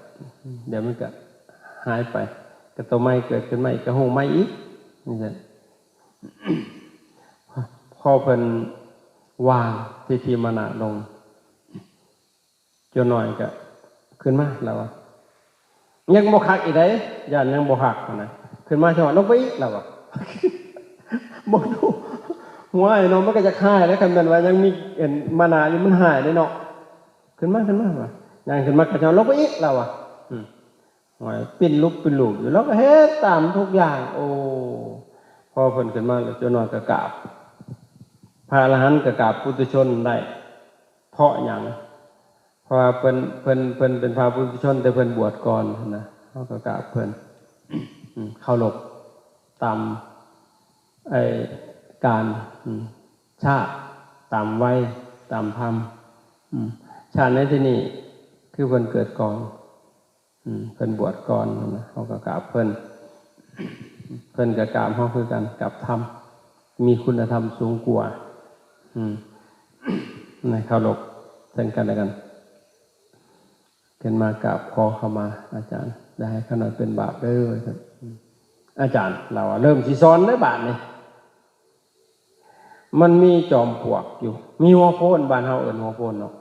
ດຽວມັນກໍຫາຍໄປ ກໍຕົວໃໝ່ເກີດຂຶ້ນມາອີກ ກໍຮູ້ໃໝ່ອີກ ນີ້ແຫຼະ ພໍເພິ່ນວາງທິດຖິມານະລົງ ຈົນໜ້ອຍກໍຂຶ້ນມາ ລາວວ່າ ຍັງບໍ່ຄັກອີກໃດ໋ ຢ້ານຍັງບໍ່ຄັກຫັ້ນນະ ຂຶ້ນມາຊະ ລົງໄປອີກ ລາວວ່າ ບໍ່ຮູ້ ຫ້ວຍເນາະ ມັນກໍຢາກຫາຍແຫຼະ ຄັນແມ່ນວ່າຍັງມີອັນມານະຢູ່ ມັນຫາຍເດ້ເນາະ. ຂຶ້ນມາ ຂຶ້ນມາວ່າ ຍ່າງຂຶ້ນມາ ຂະເຈົ້າລົງໄປອີກ ລາວວ່າ. ອືມ ຫ້ວຍ ປິ່ນລຸບປິ່ນລູບຢູ່ ລາວກໍເຮັດຕາມທຸກຢ່າງ. ໂອ້ ພໍເພິ່ນຂຶ້ນມາແລ້ວ ເຈົ້ານ້ອຍກໍກາບ ພະອະລະຫັນກໍກາບປຸຖຸຊົນໄດ້. ເພາະຫຍັງ? ເພາະວ່າເພິ່ນ ເພິ່ນ ເພິ່ນເປັນພະປຸຖຸຊົນ ແຕ່ເພິ່ນບວດກ່ອນນະ ເຮົາກໍກາບເພິ່ນ ເຄົາລົບຕາມ ໄອ້ ການ ຊາດ ຕາມໄວ ຕາມທຳ. ຊາດໃນທີ່ນີ້ຄືເພິ່ນເກີດກ່ອນ ເພິ່ນບວດກ່ອນນະ ເຮົາກໍກາບເພິ່ນ ເພິ່ນກໍກາບເຮົາຄືກັນ ກາບທຳ ມີຄຸນນະທຳສູງກວ່າ ໃຫ້ເຄົາລົບເຊິ່ງກັນແລະກັນ. ຂຶ້ນມາກາບຂໍເຂົ້າມາ ອາຈານ ຢ່າໃຫ້ຂ້ານ້ອຍເປັນບາບເດີ ວ່າຊັ້ນ. ອາຈານ ລາວວ່າ ເລີ່ມຊິສອນເດ້ບາດນີ້ ມັນມີຈອມປວກຢູ່ ມີຫົວໂພນ ບ້ານເຮົາເອີ້ນຫົວໂພນເນາະ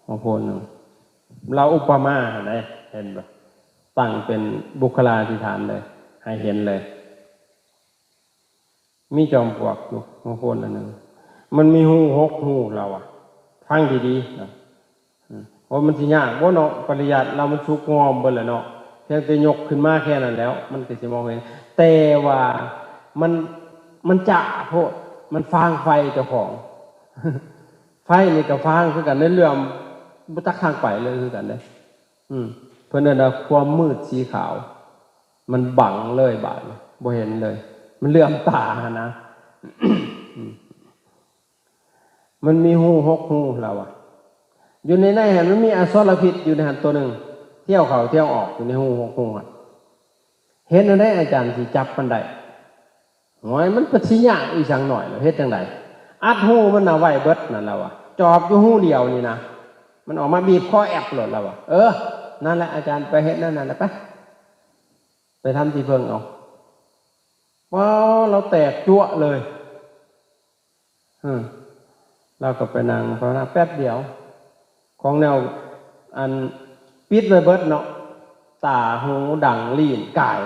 ຫົວໂພນໜຶ່ງ ລາວອຸປະມາຫັ້ນເດ້ ເຫັນບໍ່ ຕັ້ງເປັນບຸກຄະລາທິຖານເລີຍ ໃຫ້ເຫັນເລີຍ. ມີຈອມປວກຢູ່ຫົວໂພນອັນໜຶ່ງ ມັນມີຮູຫົກຮູ ລາວວ່າ ຟັງດີໆນະ. ໂອ້ ມັນຊິຍາກບໍ່ເນາະ ປະລິຍັດລາວມັນສຸກງອມເບິດແລ້ວເນາະ ພຽງແຕ່ຍົກຂຶ້ນມາແຄ່ນັ້ນແລ້ວ ມັນກໍຊິມອງເຫັນ ແຕ່ວ່າມັນ ມັນຈ້າໂພດ ມັນຟາງໄຟເຈົ້າຂອງ. ໄຟນີ້ກໍຟາງຄືກັນເດ້ ເຫຼື້ອມບໍ່ຈັກທາງໄປເລີຍຄືກັນເດ້. ອືມ ເພິ່ນເອີ້ນວ່າຄວາມມືດສີຂາວ ມັນບັງເລີຍບາດນີ້ ບໍ່ເຫັນເລີຍ ມັນເຫຼື້ອມຕາຫັ້ນນະ. ອືມ ມັນມີຮູຫົກຮູ ລາວວ່າ ຢູ່ໃນນັ້ນຫັ້ນມັນມີອະສອລະພິດຢູ່ໃນຫັ້ນໂຕໜຶ່ງ ທ່ຽວເຂົ້າທ່ຽວອອກຢູ່ໃນຮູຫົກຮູຫັ້ນ. ເຮັດແນວໃດອາຈານຊິຈັບມັນໄດ້? ໂອ້ຍ ມັນປະຊິຍາກອີ່ສັງໜ້ອຍ ລະເຮັດຈັ່ງໃດ? ອັດຮູມັນນະໄວ້ເບິດນັ້ນ ລາວວ່າ ຈອບຢູ່ຮູດຽວນີ້ນະ ມັນອອກມາບີບຄໍແອບໂລດ ລາວວ່າ. ເອີ ນັ້ນແຫຼະອາຈານ ໄປເຮັດແນວນັ້ນແຫຼະ ໄປ ໄປທຳທີ່ເພິ່ງເອົາ. ວ້າວ ລາວແຕກຈັ້ວະເລີຍ. ເອີ ລາວກໍໄປນັ່ງພາວະນາແປັບດຽວ ຂອງແນວ ອັນ ປິດໄວ້ເບິດເນາະ ຕາ ຫູ ດັງ ລີ້ນ ກາຍ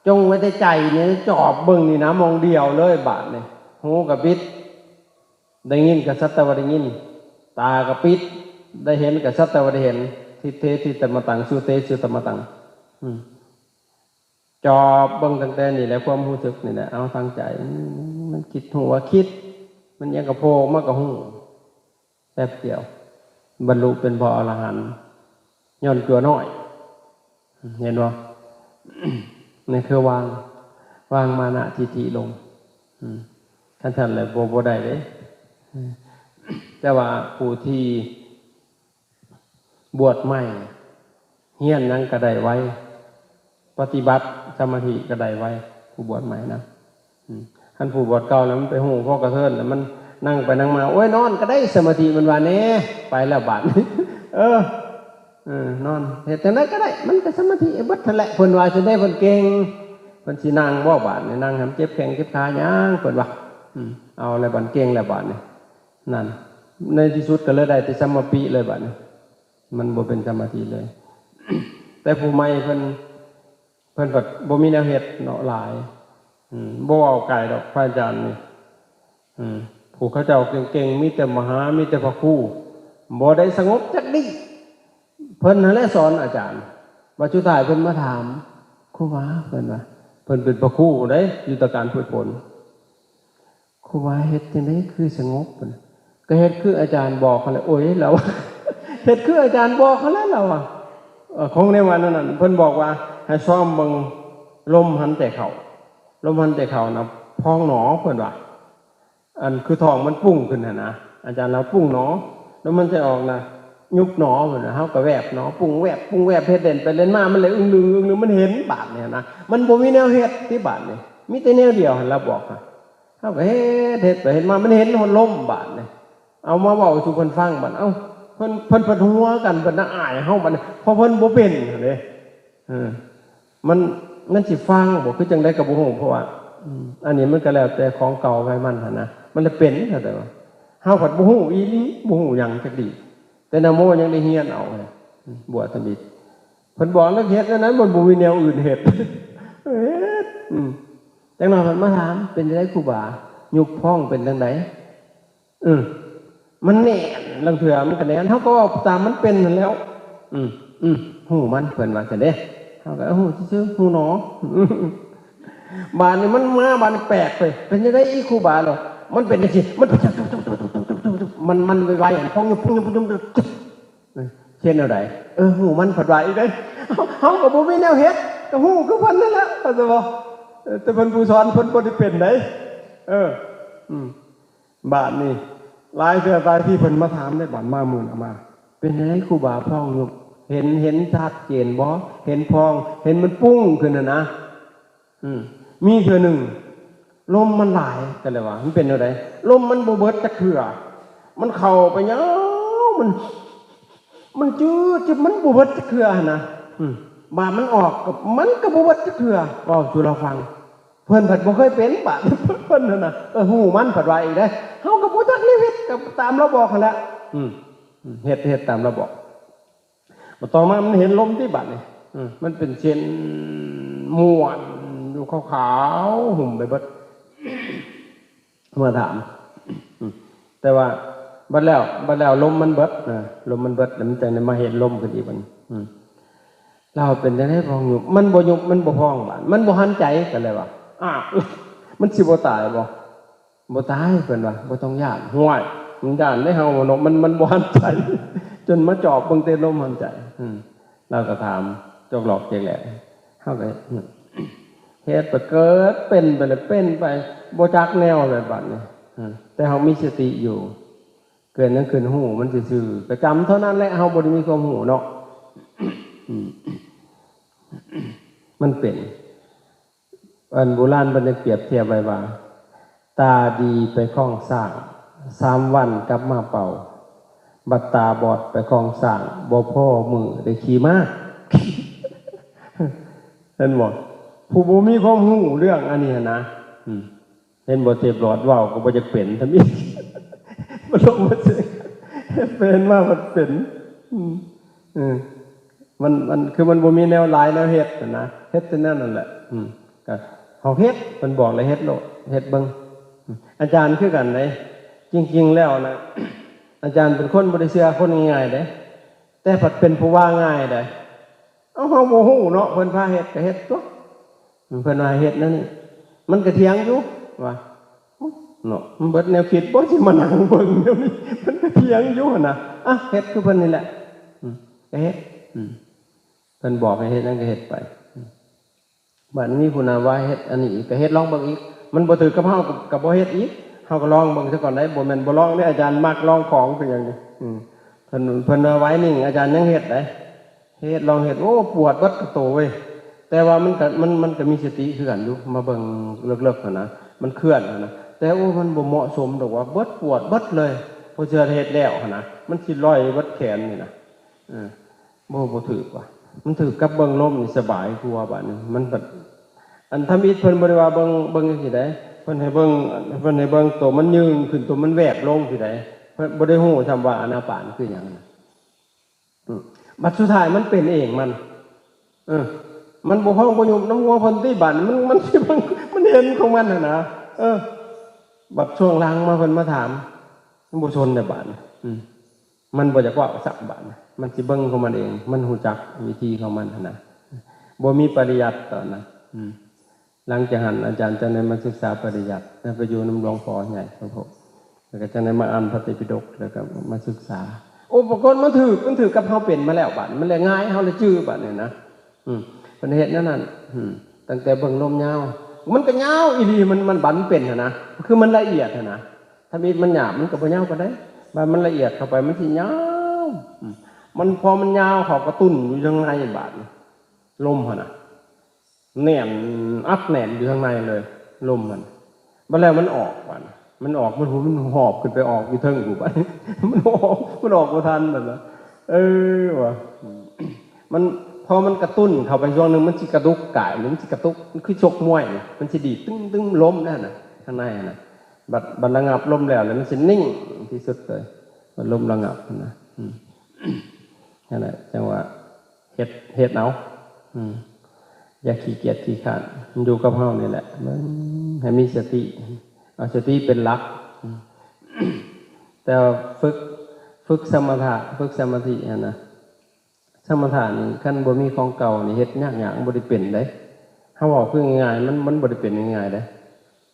ຈົ່ງໄວ້ແຕ່ໃຈນີ້ ຈອບເບິ່ງນີ້ນະ ໝ່ອງດຽວເລີຍບາດນີ້. ຫູກໍປິດ ໄດ້ຍິນກໍສັກແຕ່ວ່າໄດ້ຍິນ ຕາກໍປິດ ໄດ້ເຫັນກໍສັກແຕ່ວ່າໄດ້ເຫັນ. ທິດເທ ທິຕະມະຕັງ ສຸເຕ ສຸຕະມະຕັງ. ອືມ ຈອບເບິ່ງຕັ້ງແຕ່ນີ້ແຫຼະ ຄວາມຮູ້ສຶກນີ້ແຫຼະ ເອົາທາງໃຈ ອືມ ມັນຄິດຮູ້ວ່າຄິດ ມັນຫຍັງກໍໂຜ່ອອກມາກໍຮູ້ ແປັບດຽວ ບັນລຸເປັນພະອໍລະຫັນ ຍ້ອນຕົວະໜ້ອຍ ເຫັນບໍ່? ນີ້ຄືວາງ ວາງມານະທິດຖິລົງ ອືມ ຄັນຊັ້ນແລ້ວບໍ່ ບໍ່ໄດ້ເດ້. ແຕ່ວ່າຜູ້ທີ່ ບວດໃໝ່ ຮຽນຫຍັງກໍໄດ້ໄວ ປະຕິບັດສະມາທິກໍໄດ້ໄວ ຜູ້ບວດໃໝ່ນະ. ອືມ ຄັນຜູ້ບວດເກົ່າແລ້ວມັນໄປຮູ້ພໍກະເທີນ ແລ້ວມັນນັ່ງໄປນັ່ງມາ ໂອ້ຍ ນອນກໍໄດ້ສະມາທິ ມັນວ່າແນ່ ໄປແລ້ວບາດນີ້. ເອີ ເອີ ນອນເຮັດຈັ່ງໃດກໍໄດ້ ມັນກໍສະມາທິເບິດຫັ້ນແຫຼະ ເພິ່ນວ່າຊັ້ນເດ້. ເພິ່ນເກັ່ງ ເພິ່ນຊິນັ່ງບໍ່ບາດນີ້ ນັ່ງໃຫ້ມັນເຈັບແຂ້ງເຈັບຂາຫຍັງ ເພິ່ນວ່າ. ອືມ ເອົາແລ້ວບາດເກັ່ງແລ້ວບາດນີ້ ນັ້ນ ໃນທີ່ສຸດກໍເລີຍໄດ້ແຕ່ສະມາປິເລີຍບາດນີ້ ມັນບໍ່ເປັນສະມາທິເລີຍ. ແຕ່ຜູ້ໃໝ່ເພິ່ນ ເພິ່ນພັດບໍ່ມີແນວເຮັດເນາະ ຫຼາຍ ອືມ ບໍ່ເວົ້າໄກດອກ ພະອາຈານນີ້ ອືມ ຜູ້ເຂົາເຈົ້າເກັ່ງໆ ມີແຕ່ມະຫາ ມີແຕ່ພະຄູ ບໍ່ໄດ້ສະຫງົບຈັກດີ້. ເພິ່ນຫັ້ນແຫຼະສອນອາຈານ ບັດສຸດທ້າຍເພິ່ນມາຖາມ ຄູບາ ເພິ່ນວ່າ ເພິ່ນເປັນພະຄູເດ້ ຢູ່ຕະການພືດຜົນ ຄູບາເຮັດຈັ່ງໃດຄືສະຫງົບ? ເພິ່ນ ກໍເຮັດຄືອາຈານບອກຫັ້ນແຫຼະ. ໂອ້ຍ ລາວວ່າ ເຮັດຄືອາຈານບອກຫັ້ນແຫຼະ ລາວວ່າ. ເອີ ຂອງໃນວັນນັ້ນ ເພິ່ນບອກວ່າໃຫ້ຊ້ອມເບິ່ງ ລົມຫັນໃຈເຂົ້າ ລົມຫັນໃຈເຂົ້ານະ ພອງໜໍ ເພິ່ນວ່າ ອັນຄືທ້ອງມັນປຸ້ງຂຶ້ນຫັ້ນນະ ອາຈານ ລາວປຸ້ງໜໍ ແລ້ວມັນຈະອອກນະ ຍຸບໜໍ ເພິ່ນວ່າ. ເຮົາກໍແວບໜໍ ປຸ້ງແວບ ປຸ້ງແວບ ເຮັດເລ່ນໄປເລ່ນມາ ມັນເລີຍອຶງລຶງ ອຶງນຶງ ມັນເຫັນບາດນີ້ນະ ມັນບໍ່ມີແນວເຮັດຕິບາດນີ້ ມີແຕ່ແນວດຽວຫັ້ນ ລາວບອກຫັ້ນ. ເຮົາກໍເຮັດ ເຮັດໄປເຮັດມາ ມັນເຫັນຮອດລົມບາດນີ້ ເອົາມາເວົ້າສູ່ເພິ່ນຟັງບາດ ເອົ້າ ເພິ່ນ ເພິ່ນ ເພິ່ນຫົວກັນ ເພິ່ນນະອາຍເຮົາບາດນີ້ ເພາະເພິ່ນບໍ່ເປັນເດ້. ເອີ ມັນ ມັນຊິຟັງບໍ່ ຄືຈັ່ງໃດກໍບໍ່ຮູ້ ເພາະວ່າ ອືມ ອັນນີ້ມັນກໍແລ້ວແຕ່ຂອງເກົ່າໃຜມັນຫັ້ນນະ ມັນລະເປັນ ເຂົ້າໃຈບໍ່? ເຮົາພັດບໍ່ຮູ້ອີ່ຫຼີ ບໍ່ຮູ້ຫຍັງຈັກດີ້ ແຕ່ນະໂມຍັງໄດ້ຮຽນເອົາ ອືມ ບວດທຳອິດ ເພິ່ນບອກແລ້ວເຮັດແນວນັ້ນ ມັນບໍ່ມີແນວອື່ນເຮັດ ເຮັດ ອືມ ຈັກໜ້ອຍເພິ່ນມາຖາມ ເປັນຈັ່ງໃດຄູບາ? ຍຸບພອງເປັນຈັ່ງໃດ? ເອີ ມັນແໜ້ນ, ລາງເທື່ອມັນກໍແໜ້ນ, ເຮົາກໍເວົ້າຕາມມັນເປັນຫັ້ນແຫຼ້ວ. ອືມ ອືມ ຮູ້ມັນ ເພິ່ນວ່າຊັ້ນເດ້. ເຮົາກໍ ເອີ ຮູ້ຊື່ໆ ຮູ້ໜໍ. ບາດນີ້ມັນມາ ບາດນີ້ແປກເລີຍ. ເປັນຈັ່ງໃດອີກຄູບາເນາະ? ມັນເປັນຈັ່ງຊີ້ ມັນ ມັນ ມັນໄວໆ ພອງຍຸບ ພອງຍຸບ ພອງຍຸບ ເຮັດແນວໃດ? ເອີ ຮູ້ມັນ ເພິ່ນວ່າອີກເດ້. ເຮົາກໍບໍ່ມີແນວເຮັດ ກໍຮູ້ຄືເພິ່ນນັ້ນແຫຼະ ເຂົ້າໃຈບໍ່? ເອີ ແຕ່ເພິ່ນຜູ້ສອນ ເພິ່ນບໍ່ໄດ້ເປັນໃດ. ເອີ ອືມ ບາດນີ້ຫຼາຍເທື່ອຫຼາຍທີເພິ່ນມາຖາມເດ້. ບາດມາມື້ນຳມາ ເປັນຈັ່ງໃດຄູບາ ພອງຍຸບ ເຫັນ ເຫັນຊັດເຈນບໍ່? ເຫັນພອງ ເຫັນມັນປຸ້ງຂຶ້ນຫັ້ນນະ. ອືມ ມີເທື່ອໜຶ່ງ ລົມມັນຫຼາຍ ກໍເລີຍວ່າ ມັນເປັນແນວໃດ? ລົມມັນບໍ່ເບິດຈັກເທື່ອ ມັນເຂົ້າໄປຍາວ ມັນ ມັນຈືດ ມັນບໍ່ເບິດຈັກເທື່ອຫັ້ນນະ. ອືມ ບາດມັນອອກ ກໍ ມັນກໍບໍ່ເບິດຈັກເທື່ອ. ເວົ້າສູ່ລາວຟັງ ເພິ່ນພັດບໍ່ເຄີຍເປັນ ບາດເພິ່ນຫັ້ນນະ. ເອີ ຮູ້ມັນ ເພິ່ນວ່າອີກເດ້. ເຮົາກໍບໍ່ຈັກແນວເຮັດ ກໍຕາມລາວບອກຫັ້ນແຫຼະ. ອືມ ເຮັດ ເຮັດຕາມລາວບອກ. ບັດຕໍ່ມາມັນເຫັນລົມຕິບາດນີ້ ເອີ ມັນເປັນເສັ້ນມ້ວນຢູ່ຂາວໆ ຫຸ້ມໄປເບິດ ມາຖາມ. ອືມ ແຕ່ວ່າບັດແລ້ວ ບັດແລ້ວລົມມັນເບິດນະ ລົມມັນເບິດ ແລ້ວມັນຈັ່ງໄດ້ມາເຫັນລົມຂຶ້ນອີກບັດນີ້. ອືມ ລາວເປັນຈັ່ງໃດ ພອງຍຸບ? ມັນບໍ່ຍຸບ ມັນບໍ່ພອງ ບາດມັນບໍ່ຫັນໃຈ ກໍເລີຍວ່າ ອ້າວ ມັນຊິບໍ່ຕາຍບໍ່? ບໍ່ຕາຍ ເພິ່ນວ່າ ບໍ່ຕ້ອງຢ້ານ. ຫ້ວຍ ມັນຢ້ານໄດ໋ເຮົາເນາະ ມັນ ມັນບໍ່ຫັນໃຈ ຈົນມາຈອບເບິ່ງແຕ່ລົມຫັນໃຈ. ອືມ ລາວກໍຖາມຈອກຫຼອກແຈກແຫຼກ ເຮົາກໍເຮັດ ອືມ ເຮັດໄປ ເກີດເປັນໄປເລີຍ ເປັນໄປ ບໍ່ຈັກແນວເລີຍບາດນີ້. ອືມ ແຕ່ເຮົາມີສະຕິຢູ່ ເກີດຫຍັງຂຶ້ນຮູ້ມັນຊື່ໆ ກໍຈຳເທົ່ານັ້ນແຫຼະ ເຮົາບໍ່ໄດ້ມີຄວາມຮູ້ເນາະ. ອືມ ມັນເປັນ ອັນໂບລານເພິ່ນຍັງປຽບທຽບໄວ້ວ່າ ຕາດີໄປຄ້ອງຊ້າງ ສາມວັນກັບມາເປົ່າ ບັດຕາບອດໄປຄ້ອງຊ້າງ ບໍ່ພໍມື້ໄດ້ຂີ່ມ້າ. ເຫັນບໍ່? ຜູ້ບໍ່ມີຄວາມຮູ້ເລື່ອງອັນນີ້ຫັ້ນນະ. ອືມ ເຫັນບໍ່? ເທບຫຼອດເວົ້າກໍບໍ່ຢາກເປັນທຳອິດ ບໍ່ລົງມາເສຍ ເປັນມາມັນເປັນ. ອືມ ເອີ ມັນ ມັນ ຄືມັນບໍ່ມີແນວຫຼາຍແນວເຮັດຫັ້ນນະ ເຮັດແຕ່ແນວນັ້ນແຫຼະ. ອືມ ກໍເຮົາເຮັດ ເພິ່ນບອກແລ້ວເຮັດໂລດ ເຮັດເບິ່ງ. ອືມ ອາຈານຄືກັນເດ້ ຈິງໆແລ້ວນະ ອາຈານເປັນຄົນບໍ່ໄດ້ເຊື່ອຄົນງ່າຍໆເດ້ ແຕ່ພັດເປັນຜູ້ວ່າງ່າຍເດ້. ເອົາ ເຮົາບໍ່ຮູ້ເນາະ ເພິ່ນພາເຮັດກໍເຮັດຕົວະ ເພິ່ນວ່າເຮັດແນວນີ້ ມັນກໍຖຽງຢູ່ວ່າ ເນາະ ມັນເບິດແນວຄິດບໍ່ ຊິມານັ່ງເບິ່ງແນວນີ້ ເພິ່ນກໍຖຽງຢູ່ຫັ້ນນະ. ອ່ະ ເຮັດຄືເພິ່ນນີ້ແຫຼະ ອືມ ກໍເຮັດ ອືມ ເພິ່ນບອກໃຫ້ເຮັດຫຍັງກໍເຮັດໄປ. ອືມ ບາດນີ້ມີຜູ້ນຳວ່າເຮັດອັນນີ້ອີກ ກໍເຮັດລອງເບິ່ງອີກ ມັນບໍ່ຖືກກັບເຮົາກໍ ກໍບໍ່ເຮັດອີກ ເຮົາກໍລອງເບິ່ງຊະກ່ອນໄດ໋. ບໍ່ແມ່ນບໍ່ລອງເດ້ ອາຈານມັກລອງຂອງຄືຫຍັງນີ້. ອືມ ເພິ່ນ ເພິ່ນວ່າໄວໜຶ່ງ ອາຈານຍັງເຮັດໄດ໋ ເຮັດ ລອງເຮັດ ໂອ້ ປວດເບິດກະໂຕເວີຍ. ແຕ່ວ່າມັນກະ ມັນ ມັນກະມີສະຕິຄືກັນຢູ່ ມາເບິ່ງເລິກໆຫັ້ນນະ ມັນເຄື່ອນຫັ້ນນະ ແຕ່ ໂອ້ ມັນບໍ່ເໝາະສົມດອກວ່າ ເບິດ ປວດເບິດເລີຍ. ພໍເທື່ອເຮັດແລ້ວຫັ້ນນະ ມັນຊິລອຍເບິດແຂນນີ້ນະ. ເອີ ບໍ່ ບໍ່ຖືກວ່າ ມັນຖືກກັບເບິ່ງລົມນີ້ສະບາຍກວ່າບາດນີ້. ມັນບັດ ອັນທຳອິດເພິ່ນບໍ່ໄດ້ວ່າເບິ່ງ ເບິ່ງຈັ່ງຊີ້ໃດ໋ ເພິ່ນໃຫ້ເບິ່ງ ເພິ່ນໃຫ້ເບິ່ງໂຕມັນຍືງຂຶ້ນ ໂຕມັນແວບລົງຊີ້ໃດ໋ ເພິ່ນບໍ່ໄດ້ຮູ້ຊ້ຳວ່າອານາປານຄືຫຍັງນະ. ອືມ ບັດສຸດທ້າຍມັນເປັນເອງມັນ ເອີ ມັນບໍ່ຮ້ອງບໍ່ຍຸບນຳຫົວເພິ່ນຕິ ບາດນີ້ມັນ ມັນຊິເບິ່ງ ມັນເຫັນຂອງມັນຫັ້ນນະ. ເອີ ບັດຊ່ວງຫຼັງມາເພິ່ນມາຖາມ ມັນບໍ່ສົນແລ້ວບາດນີ້. ອືມ ມັນບໍ່ຢາກເວົ້າຊ້ຳບາດນີ້ ມັນຊິເບິ່ງຂອງມັນເອງ ມັນຮູ້ຈັກວິທີຂອງມັນຫັ້ນນະ. ບໍ່ມີປະລິຍັດຕອນນັ້ນ. ອືມ ຫຼັງຈາກຫັ້ນອາຈານຈັ່ງໄດ້ມາສຶກສາປະລິຍັດ ແລ້ວໄປຢູ່ນຳຫຼວງພໍ່ໃຫຍ່ຂອງເພິ່ນ ແລ້ວກໍຈັ່ງໄດ້ມາອ່ານພະໄຕປິດົກ ແລ້ວກໍມາສຶກສາ. ໂອ້ ປາກົດມັນຖືກ ມັນຖືກກັບເຮົາເປັນມາແລ້ວ ບາດມັນແລະງ່າຍ ເຮົາລະຈື່ບາດນີ້ນະ. ອືມ ເພິ່ນເຮັດແນວນັ້ນ. ອືມ ຕັ້ງແຕ່ເບິ່ງລົມຍາວ ມັນກໍຍາວອີ່ຫຼີ ມັນ ມັນບັດເປັນຫັ້ນນະ ຄືມັນລະອຽດຫັ້ນນະ. ທຳອິດມັນຫຍາບ ມັນກໍບໍ່ຍາວປານໃດ ບາດມັນລະອຽດເຂົ້າໄປ ມັນຊິຍາວ. ອືມ ມັນ ພໍມັນຍາວ ເຂົາກະຕຸ້ນຢູ່ທາງໃນ ບາດນີ້ ລົມຫັ້ນນະ ແໜ້ນ ອັດແໜ້ນຢູ່ທາງໃນເລີຍ ລົມຫັ້ນ. ບັດແລ້ວມັນອອກ ບາດມັນອອກ ມັນຫູ ມັນຫອບຂຶ້ນໄປອອກຢູ່ເທິງພຸ້ນ ບາດມັນອອກ ມັນອອກບໍ່ທັນ ບາດນະ. ເອີ ວ່າ ມັນ ພໍມັນກະຕຸ້ນເຂົ້າໄປຊ່ວງໜຶ່ງ ມັນຊິກະຕຸກກາຍ ມັນຊິກະຕຸກ ມັນຄືຊົກມວຍ ມັນຊິດີດຕຶ້ງໆ ລົມນັ້ນນະ ທາງໃນຫັ້ນນະ. ບັດ ບັດລະງັບລົມແລ້ວ ແລ້ວມັນຊິນິ່ງທີ່ສຸດເລີຍ ບັດລົມລະງັບຫັ້ນນະ. ອືມ ນັ້ນແຫຼະ ຈັ່ງວ່າ ເຮັດ ເຮັດເອົາ. ອືມ ຢ່າຂີ້ກຽດຂີ້ຄ້ານ ມັນຢູ່ກັບເຮົານີ້ແຫຼະ. ເບິ່ງໃຫ້ມີສະຕິ ເອົາສະຕິເປັນຫຼັກ. ແຕ່ວ່າຝຶກ ຝຶກສະມະຖະ ຝຶກສະມາທິຫັ້ນນະ ສະມະຖະນີ້ ຄັນບໍ່ມີຂອງເກົ່ານີ້ ເຮັດຍາກໆ ບໍ່ໄດ້ເປັນເດ້. ເຮົາເວົ້າຄືງ່າຍໆ ມັນ ມັນບໍ່ໄດ້ເປັນງ່າຍໆເດ້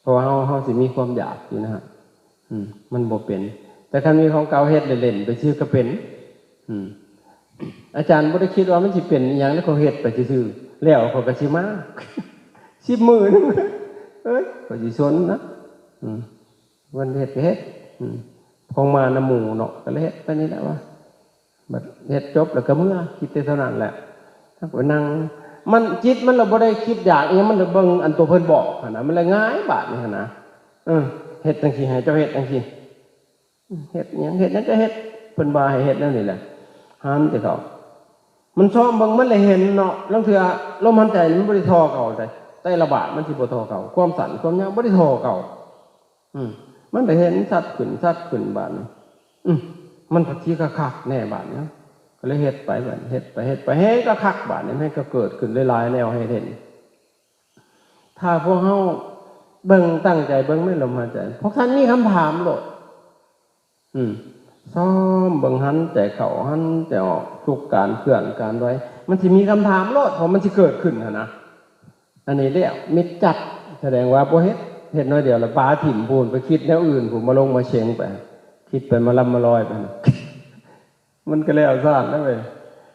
ເພາະວ່າເຮົາ ເຮົາຊິມີຄວາມຢາກຢູ່ນະ ອືມ ມັນບໍ່ເປັນ. ແຕ່ຄັນມີຂອງເກົ່າ ເຮັດເລ່ນໆ ໄປຊື່ກໍເປັນ. ອືມ ອາຈານບໍ່ໄດ້ຄິດວ່າມັນຊິເປັນອີ່ຫຍັງ ແລ້ວກໍເຮັດໄປຊື່ໆ ແລ້ວເຂົາກໍຊິມາ ສິບມື້ໜຶ່ງ ເອີຍ ເຂົາຊິຊົນນະ. ອືມ ເພິ່ນເຮັດກໍເຮັດ ອືມ ຂອງມານຳໝູ່ເນາະ ກໍເລີຍເຮັດໄປນີ້ແຫຼະວ່າ ບັດເຮັດຈົບແລ້ວກໍເມືອ ຄິດແຕ່ເທົ່ານັ້ນແຫຼະ. ໄປນັ່ງ ມັນ ຈິດມັນລະບໍ່ໄດ້ຄິດຢາກອີ່ຫຍັງ ມັນລະເບິ່ງອັນຕົວເພິ່ນບອກຫັ້ນນະ ມັນລະງ່າຍບາດນີ້ຫັ້ນນະ. ເອີ ເຮັດຈັ່ງຊີ້ ໃຫ້ເຈົ້າເຮັດຈັ່ງຊີ້ ເຮັດຫຍັງ ເຮັດຫຍັງກໍເຮັດ ເພິ່ນວ່າໃຫ້ເຮັດແນວນີ້ແຫຼະ ຫັນແຕ່ເຂົາ ມັນຊ້ອມເບິ່ງ ມັນລະເຫັນເນາະ. ລາງເທື່ອລົມຫາຍໃຈນີ້ມັນບໍ່ໄດ້ທໍ່ເກົ່າໃດ ແຕ່ລະບາດມັນຊິບໍ່ທໍ່ເກົ່າ ຄວາມສັ້ນຄວາມຍາວບໍ່ໄດ້ທໍ່ເກົ່າ. ອືມ ມັນໄດ້ເຫັນຊັດຂຶ້ນ ຊັດຂຶ້ນບາດນີ້. ອືມ ມັນກໍຊິຄັກໆແດ່ບາດນີ້ ກໍເລີຍເຮັດໄປ ບາດນີ້ເຮັດໄປ ເຮັດໄປ ແຮງກໍຄັກບາດນີ້ ແຮງກໍເກີດຂຶ້ນຫຼາຍໆແນວໃຫ້ເຫັນ. ຖ້າພວກເຮົາເບິ່ງ ຕັ້ງໃຈເບິ່ງໃນລົມຫາຍໃຈ ພວກທ່ານມີຄຳຖາມໂລດ. ອືມ ຊ້ອມເບິ່ງ ຫັນໃຈເຂົ້າ ຫັນໃຈອອກ ທຸກການເຄື່ອນການໄຫວ ມັນຊິມີຄຳຖາມໂລດ ເພາະມັນຊິເກີດຂຶ້ນຫັ້ນນະ. ອັນນີ້ແລ້ວມິດຈັດ ສະແດງວ່າບໍ່ເຮັດ ເຮັດໜ້ອຍດຽວລະປາຖິ້ມພຸ້ນ ໄປຄິດແນວອື່ນພຸ້ນ ມາລົງມາເຊັງໄປ ຄິດໄປມາລຳມາລອຍໄປ ມັນກໍແລ້ວຊາດແລ້ວເວີຍ.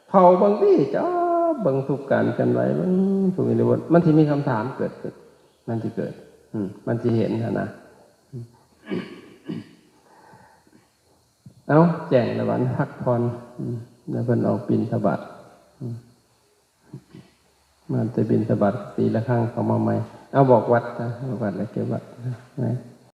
ເຝົ້າເບິ່ງຕິ ຈັບເບິ່ງທຸກການເຄື່ອນໄຫວ ເບິ່ງທຸກອິລິຍາບົດ ມັນຊິມີຄຳຖາມເກີດຂຶ້ນ ມັນຊິເກີດ ອືມ ມັນຊິເຫັນຫັ້ນນະ. ເອົາ ແຈ້ງລະບັດ ພັກຜ່ອນ ອືມ ແລ້ວເພິ່ນອອກບິນທະບາດ ອືມ ມາແຕ່ບິນທະບາດ ຕີລະຄັງເຂົ້າມາໃໝ່. ເອົາ ບອກວັດຊະ ບອກວັດແລ້ວເກັບວັດນະ.